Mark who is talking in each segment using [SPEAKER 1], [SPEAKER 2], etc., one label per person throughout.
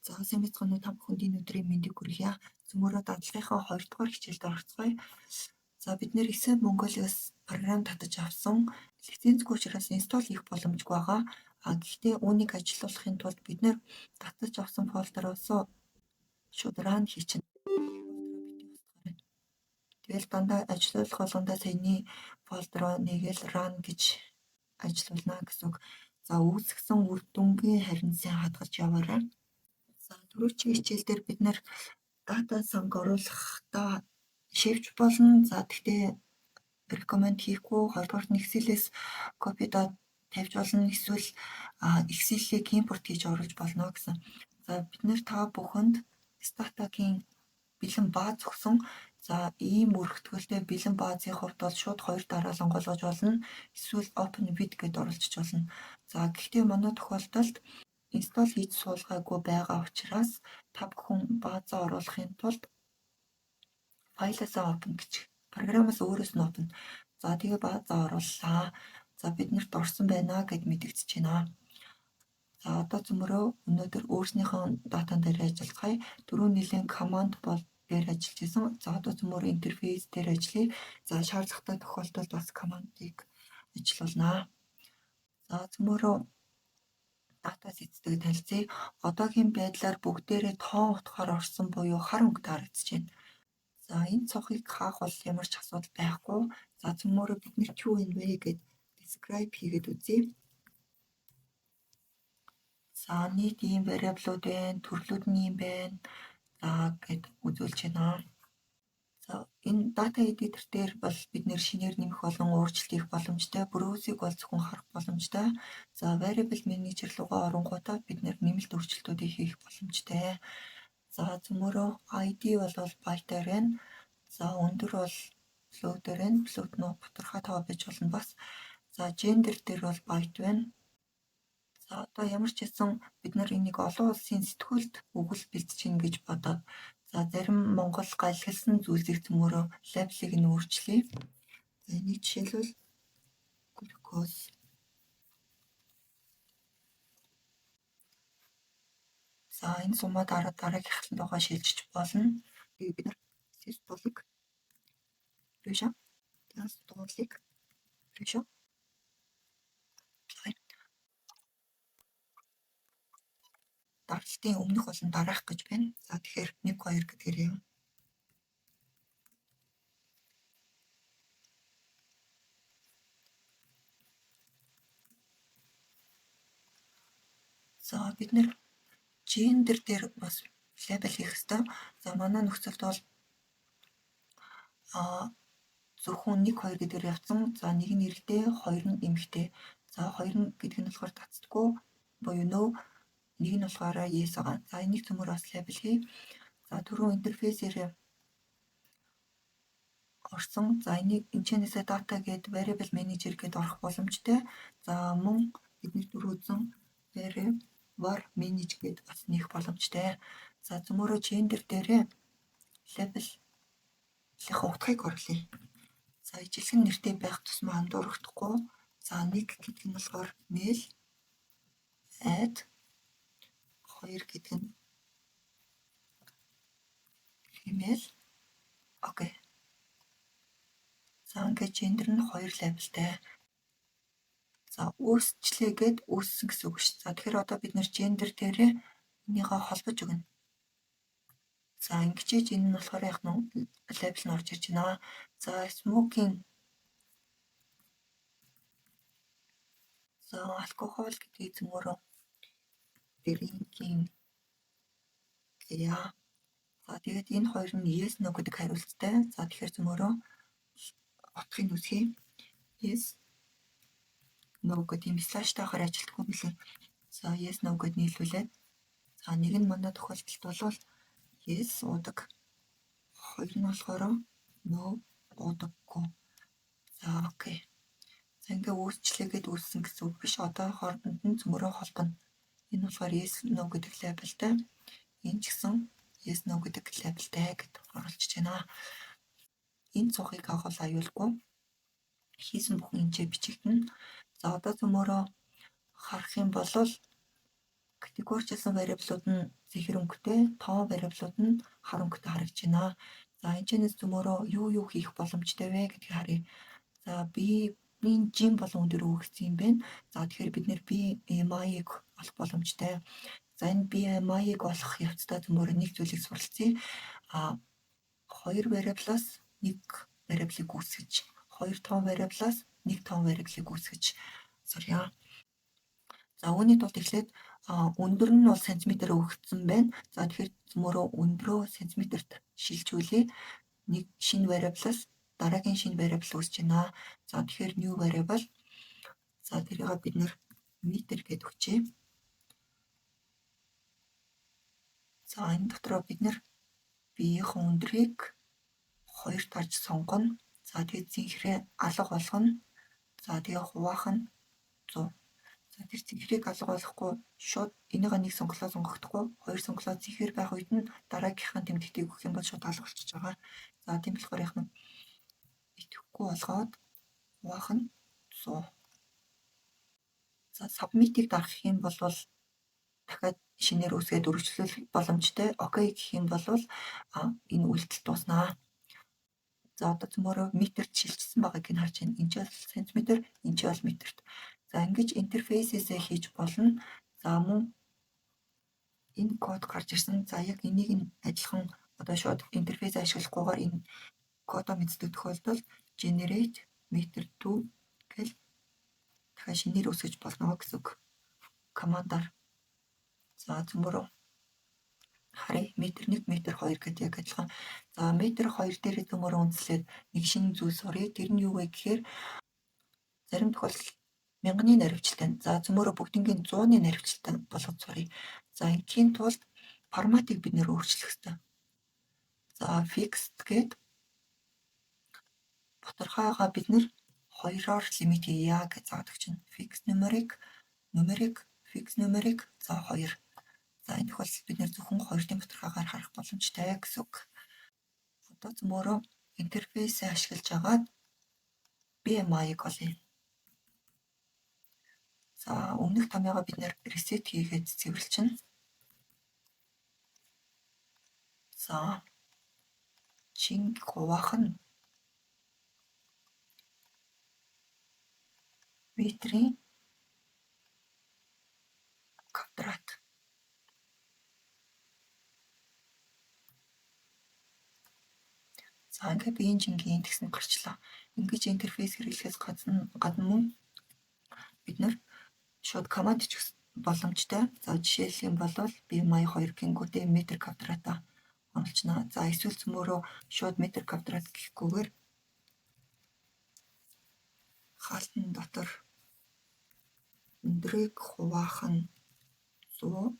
[SPEAKER 1] За, сайн байцгаана уу, та бүхэнд энэ өдрийн мэндийг хүргье. Цөмөөрөө дадлагынхаа 2 дугаар хичээлд орцгоё. За, бид нэр Excel Mongolia-с програм татаж авсан. Лицензгүй учраас install хийх боломжгүй байгаа. А гэхдээ үүнийг ажилуулахын тулд бид нэр татаж авсан фолдероос шууд run хийчихнэ. Тэгэл дандаа ажилуулах болгондоо саяны фолдероо нэгээл run гэж ажилуулна гэсэн үг. За, үүсгэсэн үр дүнгийн харин сайн хадгалж яваарай. За, түрүүчийн хичээл дээр бид нэр дата санг оруулахдаа шивж болно. За, тэгтээ recommend хийхгүй. Хоёрдугаарт нь Excel-ээс copy-доо тавьж болно. Эсвэл Excel-ийг импорт хийж оруулж болно гэсэн. За, бид нэр та бүхэнд Stata-гийн бэлэн бааз өгсөн. За, ийм өргөтгөлтэй бэлэн баазын хувьд бол шууд хоёр дараалан голгож болно. Эсвэл open with гэдээ оруулчих болно. За, гэхдээ манай тохиолдолд install хийж суулгаагүй байгаа учраас та бүхэн баазаа оруулахын тулд файлаасаа open гэж програмаас өөрөөс нь open. За, тэгээ баазаа орууллаа. За, биднэрт орсон байна гэд мэдэгдэж байна. За, одоо цөмөрөө өнөөдөр өөрснийхөө датан дээр ажиллацгаая. Түрүүн нэлийн команд бол дээр ажиллаж исэн. За, одоо цөмөр интерфейс дээр ажиллая. За, шаардлагатай тохиолдолд бас командыг ажиллуулнаа. За, цөмөрөө дата сеттэй танилцъя. Одоогийн байдлаар бүгдээрээ тоон утгаар орсон буюу хар өнгөтэй харагдаж байна. За, энэ цонхыг хаах бол ямар ч асуудал байхгүй. За, цөмөрөө бид нэр юу юм бэ гэд describe хийгээд үзье. За, нийт ийм variable-ууд байна, төрлүүд нь ийм байна. За гэд үзүүлж байна. За, энэ data editor дээр бол бид нэр шинээр нэмэх болон өөрчлөлт хийх боломжтой. Browse-ыг бол зөвхөн харах боломжтой. За, variable manager руугаа оронгуудаа бид нэр нэмэлт өөрчлөлтүүдийг хийх боломжтой. За, цөмөрөө ID бол byte-аар байна. За, өндөр бол float-аар байна. Float нь бутархай тоо байж болно бас. За, gender дээр бол byte байна. За, одоо ямар ч байсан бид нар энийг олон улсын сэтгүүлд өгөл бэлдэж гин гэж бодоод, за, зарим Монгол галилсан зүйлсийг цөмөрөө лабелыг нь өөрчлөе. За, энийг жишээлбэл глюкоз. За, энэ сумаа дараа дараагийнх руугаа шилжиж болно. Тэгээ бид нар систолик ratio, diastolic ratio даралтын өмнөх болон дараах гэж байна. За, тэгэхээр 1 2 гэдгээр юм. За, бид нэр gender дээр бас лабел хийх ёстой. За, манай нөхцөлд бол зөвхөн 1 2 гэдгээр явцсан. За, нэг нь эрэгтэй, хоёр нь эмэгтэй. За, хоёр нь гэдэг нь болохоор татдаггүй буюу no, нэг нь болохоор yes байгаа. За, энийг цөмөр бас лабел хий. За, түрүүн интерфейсээр орсон. За, энийг энэчнээсээ data гээд variable manager гээд орох боломжтой. За, мөн бидний түрүү үзсэн var manage гээд бас нээх боломжтой. За, цөмөрөө gender дээрээ label-ийн утгыг оруулъя. За, ижилхэн нэртэй байх тусмаа андуурахгүй. За, нэг гэдэг нь болохоор male, add 2 гэдэг нь female. Окей. За, ингээд gender нь 2 лабелтай. За, үүсчлээ гэд үүссэн гэсэн үг шүү. За, тэгэхээр одоо бид нэр gender дээрээ энийгээ холбож өгнө. За, ингэчээж энэ нь болохоор яг нь лабел нь орж ирж байна. За, smoking, за, алкогол гэдгийг цөмөрөө drinking гэрээ. За, тэгээд энэ хоёр нь yes no гэдэг хариулттай. За, тэгэхээр цөмөрөө утгыг үүсгэе. Yes no гэдэг юм слэштайгаар ажилтгүй юм лээ. За, yes no гэд нийлүүлээд, за, нэг нь манай тохиолдолд бол yes уудаг. Хоёр нь болохоор no уудаггүй. За, окей. За, ингээ үүсчлээгээд үүссэн гэсэн үг биш. Одоо хооронд нь цөмөрөө холбоно. Энэ болохоор yes no гэдэг лабелтай. Энэ ч гэсэн yes no гэдэг лабелтай гэд оруулж байна. Энэ цонхыг авах аюулгүй. Хийсэн бүхэн энэ бичигдэнэ. За, одоо цөмөрөө харах юм бол Категоричлсан variable-ууд нь зэхэр өнгөтэй, тоон variable-ууд нь хар өнгөтэй харагдаж байна. За, энэ ч зөмөрөө юу юу хийх боломжтой вэ гэдгийг харъя. За, биеийн жин болон өндөр өгсөн юм байна. За, тэгэхээр бид нэр BMI-г олох боломжтой. За, энэ BMI-г олох явцдаа зөмөрөө нэг зүйлийг суралцъя. Хоёр variable-аас нэг variable-ыг үүсгэж, хоёр тоон variable-аас нэг тоон variable-ыг үүсгэж сурья. За, үүний тулд эхлээд өндөр нь бол сантиметр өгөгдсөн байна. За, тэгэхээр зөмөрөө өндрөө сантиметрт шилжүүлье. Нэг шинэ variable-аас дараагийн шинэ variable үүсэж байна. За, тэгэхээр new variable. За, тэрийг бид нэр метр гэдээ өгчээ. За, энэ дотроо бид нэр биеийн өндрийг хоёр тарж сонгоно. За, тэгээд зинхрээ алга болгоно. За, тэгээ хуваах нь 100. За, тэр зинхрийг алга болохгүй шууд энийгээ нэг сонголоо сонгохдохгүй, хоёр сонголоо зинхэр байх үед нь дараагийнхаа тэмдэгтийг өгөх юм бол шууд алга болчихж байгаа. За, тийм болохоор яг нь идэвхгүй болгоод хуваах нь 100. За, submit-ийг дарах юм бол дахиад шинээр үүсгээд өргөжлөх боломжтой. OK гэх юм бол энэ үйлдэл дууснаа. За, одоо зөмөрөө метрт шилжсэн байгааг нь харж байна. Энд ч бол сантиметр, энд ч бол метрт. За, ингэж интерфейсээсээ хийж болно. За, мөн энэ код гарч ирсэн. За, яг энийг нь адилхан одоо шууд интерфейс ашиглахгүйгээр энэ кодоо мэддэг тохиолдолд generate meter 2 гэл дахиад шинээр үүсгэж болно гэсэн үг. Командаар. За, зөмөрөө харъя. Метр 1, метр 2 гэдэг яг адилхан. За, метр 2 дээр зөмөрөө үндэслээд нэг шинэ зүйл сурья. Тэр нь юу вэ гэхээр зарим тохиолдолд мянганы наривчлалтай. За, зөмөрөө бүгднийг 100-ны наривчлалтай болгож сурья. За, ингийн тулд форматыг бид нэр өөрчлөх ёстой. За, fixed гээд тодорхойгоо бид нэр хоёроор лимит хийе гэж заадаг чинь. Fixed numeric, numeric, fixed numeric, за 2. За, энэ тохиолдолд бид нэр зөвхөн хоёрын тодорхойгоор харах боломжтой гэсэн үг. Одоо зөмөрөө интерфейсээ ашиглаж агаад BMI-г олъё. За, өмнөх томьёогоо бид нэр reset хийгээд цэвэрлэчихнэ. За, чинг хуваах нь метрийн квадрат. За, ингээд биеийн жингийн индекс нь гарчлаа. Ингэж интерфейс хэрэглэхээс гадна мөн бид нэр шууд команд ч боломжтой. За, жишээлх юм бол BMI 2 гингүүтээ метр квадратаа оруулчихна. За, эсвэл зөмөрөө шууд метр квадрат гэхгүйгээр хаалтан дотор өндрийг хуваах нь 100,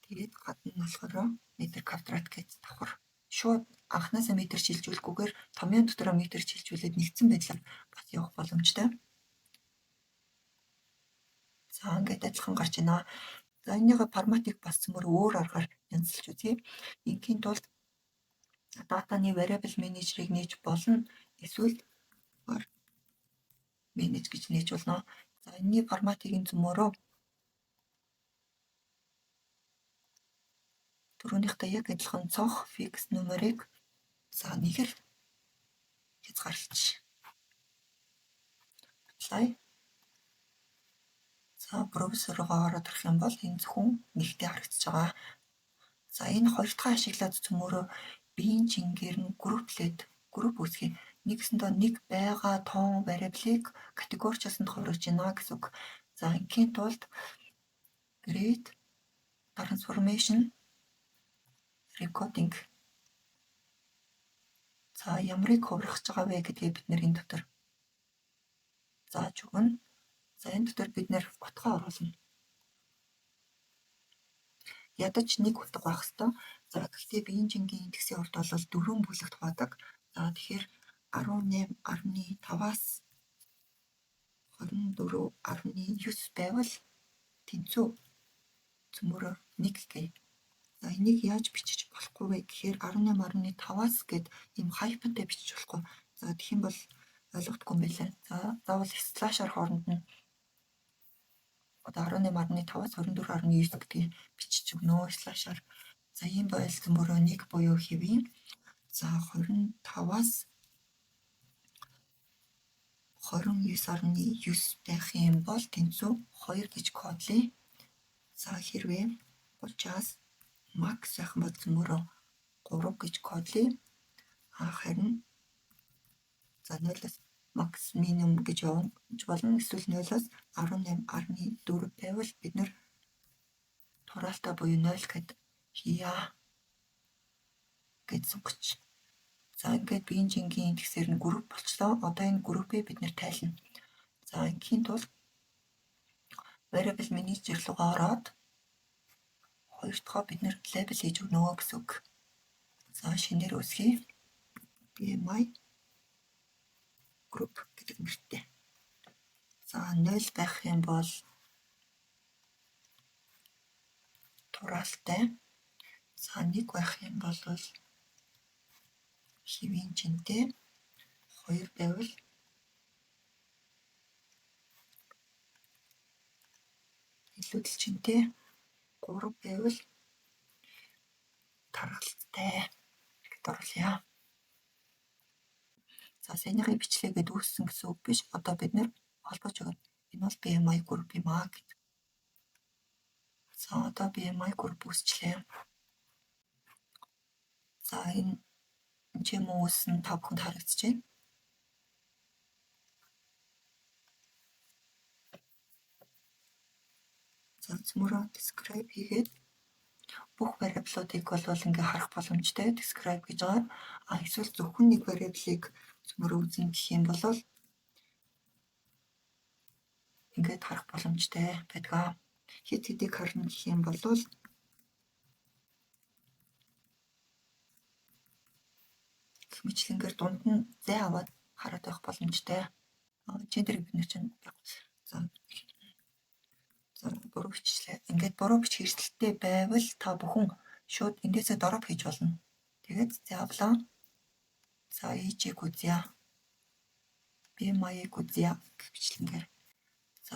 [SPEAKER 1] тэгээд гадна нь болохоор метр квадрат гэж давхар шууд анхнаасаа метр шилжүүлэхгүйгээр томьёон дотроо метр шилжүүлээд нэгдсэн байдлаар бас явах боломжтой. За, ингээд адилхан гарч байна. За, энэнийхээ форматыг бас зөмөр өөр аргаар янзлж үзье. Ингийн тулд датаны variable manager-ыг нээж болно. Эсвэл var manage гэж нээж болно. За, энэний форматыг нь зөмөрөө түрүүнийхтэй яг адилхан цонх fix numeric, за нэгээр хязгаарлаж apply. За, браузер руугаа ороод ирэх юм бол энэ зөвхөн нэгтэй харагдаж байгаа. За, энэ хоёр дахь ашиглаад зөмөрөө биеийн жингээр нь групплээд групп үүсгэе. Нэгсэндээ нэг байгаа тоон variable-ыг категоричлсанд хувиргаж байна гэсэн үг. За, ингийн тулд create transformation recording. За, ямарыг хувиргах гэж байгаа вэ гэдгээ бид нэр энэ дотор зааж өгнө. За, энэ дотор бид нэр утгаа оруулна. Ядаж нэг утга байх ёстой. За, гэхдээ биеийн жингийн индексийн хувьд бол дөрвөн бүлэгт хуваадаг. За, тэгэхээр 18.5-аас 24.9 байвал тэнцүү зөмөрөө 1 гэ. За, энийг яаж бичиж болохгүй вэ гэхээр 18.5-аас гэд ийм хайфентай бичиж болохгүй. За, тэгэх юм бол ойлгохгүй юм байлаа. За, заавал слашаар хооронд нь Одоо 18.5-аас 24.9 гэдгийг бичиж өгнө slash аар. За, ийм байл зөмөрөө 1 буюу хэвийн за 25-аас 29.9 байх юм бол тэнцүү 2 гэж кодлъё. За, хэрвээ 30-аас max байх юм бол зөмөрөө 3 гэж кодлъё. А харин за 0-аас max minimum гэж явж болно. Эсвэл 0-аас 18.4 байвал бид нар тураалтаа буюу 0 гэд хийя гэж сонгоч. За, ингээд биеийн жингийн индексээр нь групп болчлоо. Одоо энэ группийг бид нар тайлна. За, ингээхийн тулд variable manager руугаа ороод хоёр дахь бид нар label хийж өгнө гэсэн үг. За, шинээр үүсгэе. BMI group гэдэг нэртэй. За, 0 байх юм бол тураалтай. За, 1 байх юм бол хэвийн жинтэй, 2 байвал илүүдэл жинтэй, 3 байвал тархалтай гэд оруулъя. За, саяныхыг бичлээгээд үүссэн гэсэн үг биш. Одоо бид нар холбож өгнө. Энэ бол BMI group юм аа гэд. За, одоо BMI group үүсчлээ. За, энэ ч юм уу үүссэн та бүхэнд харагдаж байна. За, цөмөрөө describe хийгээд бүх variable-уудыг бол ингээ харах боломжтой describe гэж байгаа. А эсвэл зөвхөн нэг variable-ыг цөмөрөө үзнэ гэх юм бол ингээд харах боломжтой байдаг. Хэд хэдийг харна гэх юм бол гэх мэтлэнгээр дунд нь зай аваад хараад байх боломжтой. Gender бид нар чинь за за буруу бичлээ. Ингээд буруу бичих эрсдэлтэй байвал та бүхэн шууд эндээсээ drop хийж болно. Тэгээд зай авлаа. За, age-ийг үзье. BMI-г үзье гэх мэтлэнгээр. За,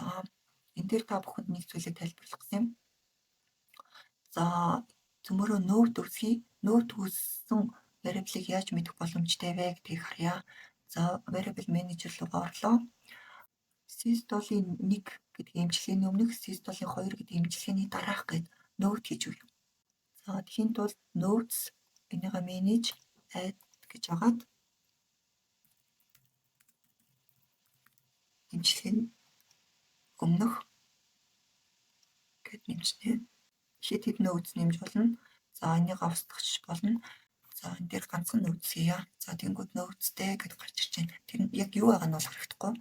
[SPEAKER 1] энэ дээр та бүхэнд нэг зүйлийг тайлбарлах гэсэн юм. За, зөмөрөө note үүсгэе. Note үүссэн variable-ыг яаж мэдэх боломжтой вэ гэдгийг харъя. За, variable manager руугаа орлоо. Systole-ийн 1 гэдэг эмчилгээний өмнөх, systole-ийн 2 гэдэг эмчилгээний дараах гээд note хийж өгье. За, тэгэхийн тулд notes энийгээ manage add гэж агаад эмчилгээний өмнөх гэд нэмжнэ. Хэд хэдэн notes нэмж болно. За, энийг авсдагч болно. За, энэ дээр ганцхан notes хийе. За, тэнгууд notes-тэй гэд гарч ирж байна. Тэр нь яг юу байгаа нь бол харагдахгүй.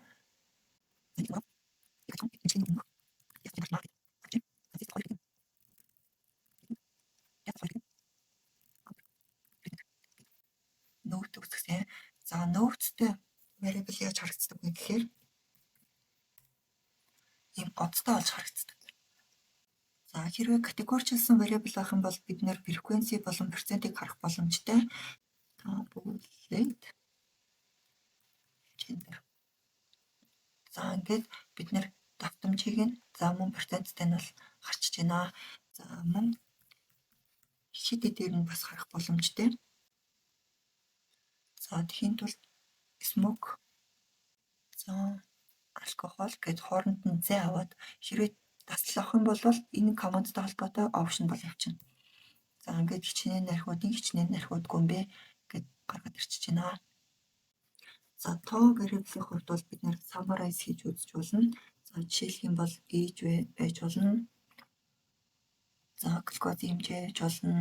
[SPEAKER 1] Note үүсгэсэн. За, notes-тэй variable яаж харагддаг вэ гэхээр ийм одтой болж харагддаг. За, хэрвээ категоричилсан variable байх юм бол бид нар frequency болон процентыг харах боломжтой. Tabulate gender. За, ингээд бид нар давтамжийг нь за мөн проценттай нь бол харчиж байна. За, мөн хэд хэдээр нь бас харах боломжтой. За, тэгэхийн тулд smoke, за алкогол гэж хооронд нь зай аваад хэрвээ таслал авах юм бол энэ командтай холбоотой option бол явчихна. За, ингээд хичнээн нархиудын хичнээн нархиудгүй юм бэ гэд гаргаад ирчихэж байна. За, тоо variable-ийн хувьд бол бид нар summarize хийж үзэж болно. За, жишээлх юм бол age байж болно. За, глюкозын хэмжээ байж болно.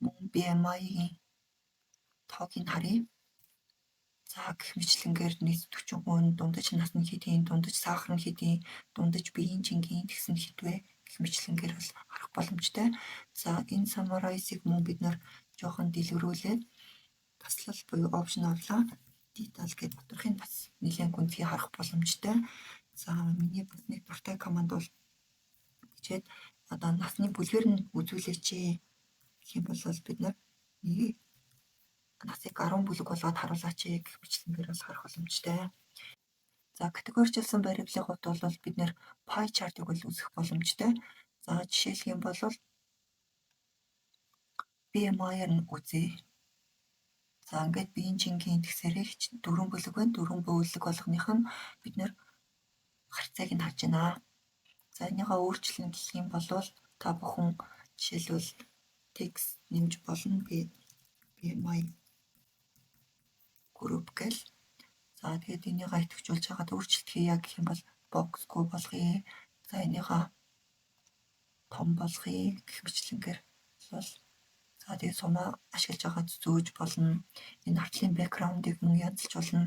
[SPEAKER 1] Мөн BMI-ийн тоог нь харъя. За, гэх мэтлэнгээр нийт 40%, дундаж нас нь хэдийн, дундаж сахар нь хэдийн, дундаж биеийн жингийн индекс нь хэд вэ гэх мэтлэнгээр бол харах боломжтой. За, энэ summarize-ыг мөн бид нар жоохон дэлгэрүүлээд таслал буюу option авлаа. Detail гэдэг доторхыг бас нэлээд гүнзгий харах боломжтой. За, миний бас нэг дуртай команд бол бичээд одоо насны бүлгээр нь үзүүлээч гэх юм бол бид нар нэг насыг 10 бүлэг болгоод харуулаач гэх мэтлэнгээр бол харах боломжтой. За, категоричилсан variable-ийн хувьд бол бид нэр pie chart-ыг бол үүсгэх боломжтой. За, жишээлх юм бол BMI-аар нь үзье. За, ингээд биеийн жингийн индексээрээ дөрвөн бүлэг байна. Дөрвөн бүлэг болгоных нь бид нэр харьцааг нь харж байна. За, энийгээ өөрчлөн гэх юм бол та бүхэн жишээлбэл текст нэмж болно. Би BMI group гэл. За, тэгээд энийгээ идэвхжүүлж хагаад өөрчлөлт хийе гэх юм бол box-гүй болгоё. За, энийгээ том болгоё гэх мэтлэнгээр бол за, тэгээд сумаа ашиглаж байгаад зөөж болно. Энэ хартлын background-ыг мөн янзалж болно.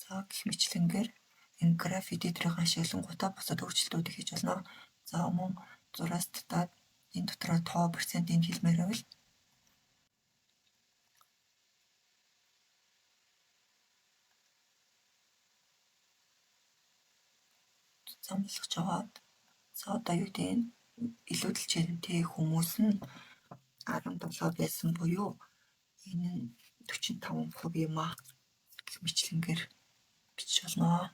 [SPEAKER 1] За, гэх мэтлэнгээр энэ graph editor-ыг ашиглангуудаа бусад өөрчлөлтүүдийг хийж болно. За, мөн зураас татаад энэ дотроо тоо процентыг хэлмээр байвал зам болгож аваад, за, одоо юу гэдэг нь илүүдэл жинтэй хүмүүс нь 17 байсан буюу энэ нь 45% юм а гэх мэтлэнгээр бичиж болно.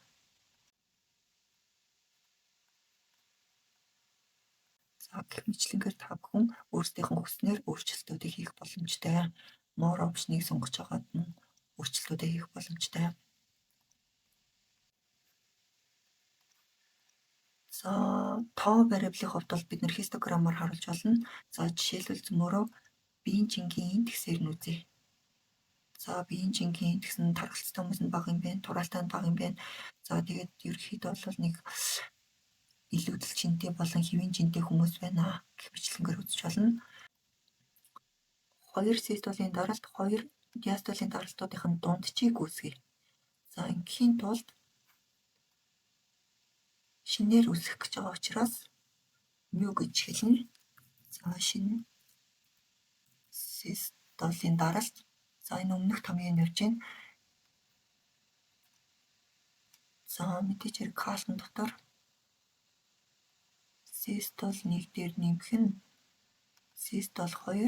[SPEAKER 1] За, гэх мэтлэнгээр та бүхэн өөрсдийнх нь хүснээр өөрчлөлтүүдийг хийх боломжтой. More option-ыг сонгож байгаад нь өөрчлөлтүүдийг хийх боломжтой. За, тоо variable-ийн хувьд бол бид нэр хистограммаар харуулж болно. За, жишээлбэл зөмөрөө биеийн жингийн индексээр нь үзье. За, биеийн жингийн индекс нь тархалцтай хүмүүс нь бага юм байна, тураалтай нь бага юм байна. За, тэгээд ерөнхийдөө бол нэг илүүдэл жинтэй болон хэвийн жинтэй хүмүүс байна гэх мэтлэнгээр үзэж болно. Хоёр систолийн даралт, хоёр диастолийн даралтуудын дунджийг үүсгэе. За, ингээхийн тулд шинээр үүсгэх гэж байгаа учраас new гэж хэлнэ. За, шинэ систолийн даралт. За, энэ өмнөх томьёо нь явж байна. За, мэдээж хэрэг хаалтан дотор систол 1 дээр нэмэх нь систол 2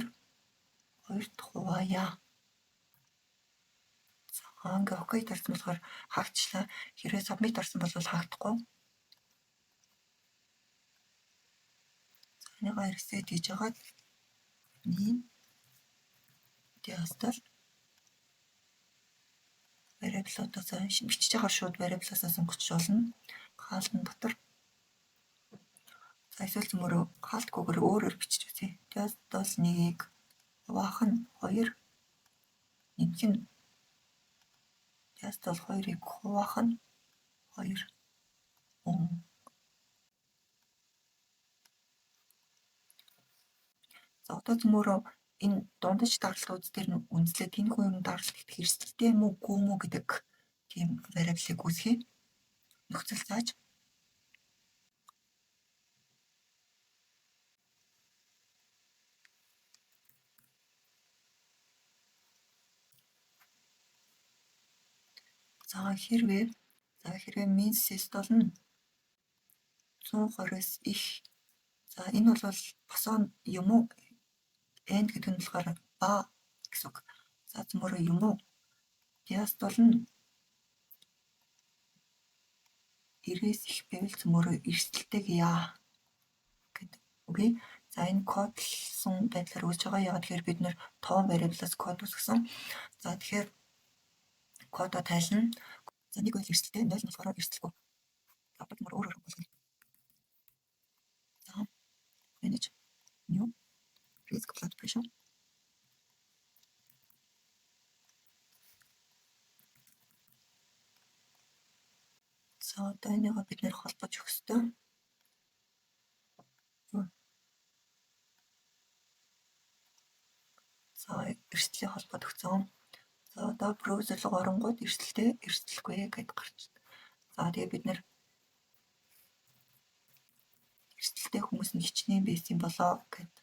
[SPEAKER 1] 2-т хуваая. За, ингээ окей дарсан болохоор хаагдчихлаа. Хэрвээ submit дарсан бол хаагдахгүй. За, энийгээ reset хийж хагаад mean diastole variable-уудаас бичиж байгаа шууд variable-аас сонгоч болно. Хаалтан дотор. За, эсвэл зөмөрөө хаалтгүйгээр өөрөөр бичиж үзье. Diastole 1-ийг хуваах нь 2, нэмэх нь diastole 2-ыг хуваах нь 2 мөн. За, одоо зөмөрөө энэ дундаж даралтууд дээр нь үндэслээд энэ хүн юм даралт итгэх эрсдэлтэй юм уу үгүй юм уу гэдэг тийм variable-ыг үүсгэе. Нөхцөл зааж. За, хэрвээ mean systole нь 120-оос их. За, энэ бол босон юм уу? And гэдэг нь болохоор ба гэсэн үг. За, зөмөрөө юм уу? Diastole нь 90-ээс их байвал зөмөрөө эрсдэлтэйг яа гэдэг. Окей. За, энэ кодлсон байдлаар үүсэж байгаа. Яагаад тэгэхээр бид нэр тоон variable-аас код үүсгэсэн. За, тэгэхээр кодоо тайлна. За, нэг бол эрсдэлтэй, 0 нь болохоор эрсдэлгүй. За, одоо өөр өөр болгоно. За, manage, new, risk blood pressure. За, одоо энийгээ бид нэр холбож өгөх ёстой. За, эрсдлийн холбоод өгсөн. За, одоо браузер руу оронгууд эрсдэлтэй, эрсдэлгүй гэд гарч. За, тэгээ бид нэр эрсдэлтэй хүмүүс нь хичнээн байсан болоо гэд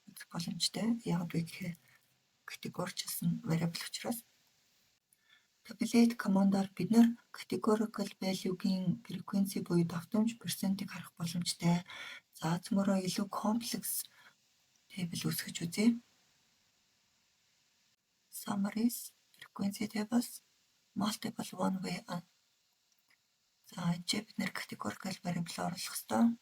[SPEAKER 1] үзэх боломжтой. Яг вэ гэхээр категоричилсан variable учраас. Tabulate командаар бид нэр categorical value-гийн frequency буюу давтамж процентыг харах боломжтой. За, зөмөрөө илүү комплекс Table үүсгэж үзье. Summaries, frequency tables, multiple one way. За, энэ бид нар categorical variable оруулах ёстой.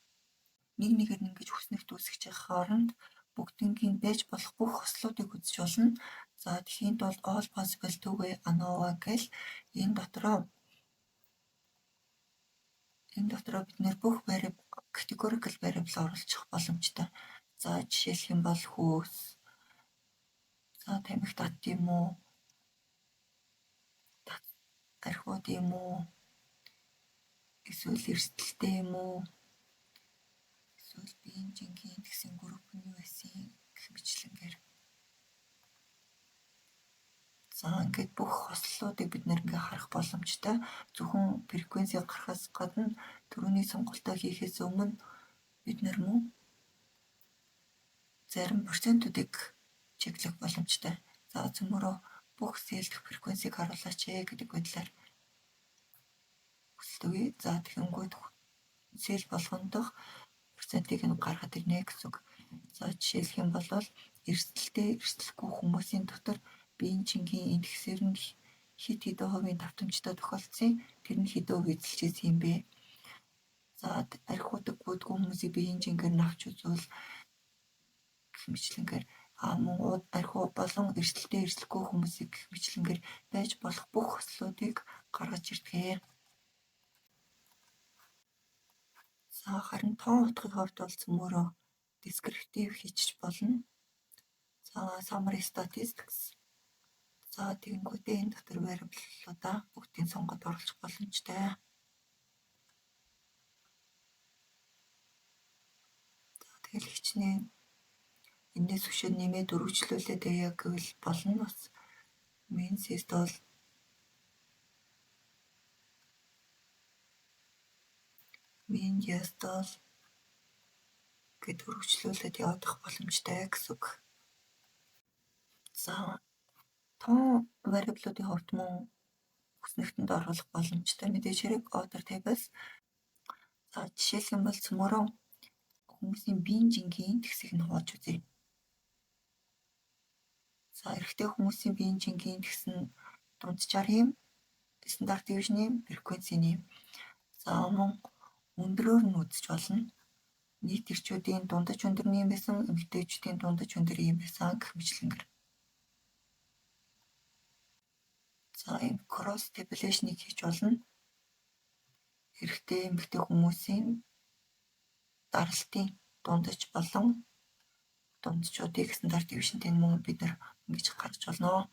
[SPEAKER 1] Нэг нэгээр нь ингэж хүснэгт үүсгэж явах хооронд бүгднгийн байж болох бүх хослуудыг үзэж болно. За, тэгэхийн тулд all possible two-way ANOVA гэл энэ дотроо бид нар бүх variable, categorical variable оруулчих боломжтой. За, жишээлх юм бол хөөс, за, тамхи татдаг юм уу? Архи уудаг юм уу? Эсвэл эрсдэлтэй юм уу? Эсвэл биеийн жингийн тэгсэн групп нь юу байсан гэх мэтчилэнгээр. За, ингээд бүх хослолуудыг бид нар ингээ харах боломжтой. Зөвхөн frequency гарахаас гадна түрүүний сонголтоо хийхээс өмнө бид нар мөн зарим процентуудыг check лэх боломжтой. За, цөмөрөө бүх cell дэх frequency г харуулаач ээ гэдэг байдлаар хүсэлт өгье. За, тэгэнгүүт cell болгон дох процентыг нь гаргаад ирнэ гэсэн үг. За, жишээлх юм бол эрсдэлтэй, эрсдэлгүй хүмүүсийн дотор биеийн жингийн индексээр нь хэд хэдэн хувийн давтамжтай тохиолдсон, тэр нь хэдэн хувь эзэлж байсан юм бэ? За, архи уудаг уудаггүй хүмүүсийг биеийн жингээр нь авч үзвэл гэх мэтчилэнгээр, мөн архи болон эрсдэлтэй, эрсдэлгүй хүмүүсийг гэх мэтчилэнгээр байж болох бүх хослуудыг гаргаж ирдэг. За, харин тоон утгын хувьд бол цөмөөрөө descriptive хийчих болно. За, summary statistics. За, тэгэнгүүтээ энэ дотор variable-уудаа бүгдийг сонгоод оруулах боломжтой. За, тэгэл хичнээн энээс өшөө нэмээд өргөжлүүлээд байя гэвэл болно бас. Mean бол mean diastole гэд өргөжлүүлээд явах боломжтой гэсэн үг. За, тоон variable-уудын хувьд мөн хүснэгтэнд оруулах боломжтой мэдээж хэрэг other tables. За, жишээлх юм бол цөмөрөө хүмүүсийн биеийн жингийн тэгсийг нь хувааж үзье. За, эрэгтэй хүмүүсийн биеийн жингийн тэгс нь дунджаар юм, standard deviation юм, frequency юм. За, мөн өндрөөр нь үзэж болно. Нийт эрчүүдийн дундаж өндөр нь юм байсан, эмэгтэйчүүдийн дундаж өндөр юм байсан гэх мэтчилэнгээр. За, ийм cross tabulation-ыг хийж болно. Эрэгтэй, эмэгтэй хүмүүсийн даралтын дундаж болон дунджуудыг standard deviation-тэй мөн бид нар ингэж гаргаж болно.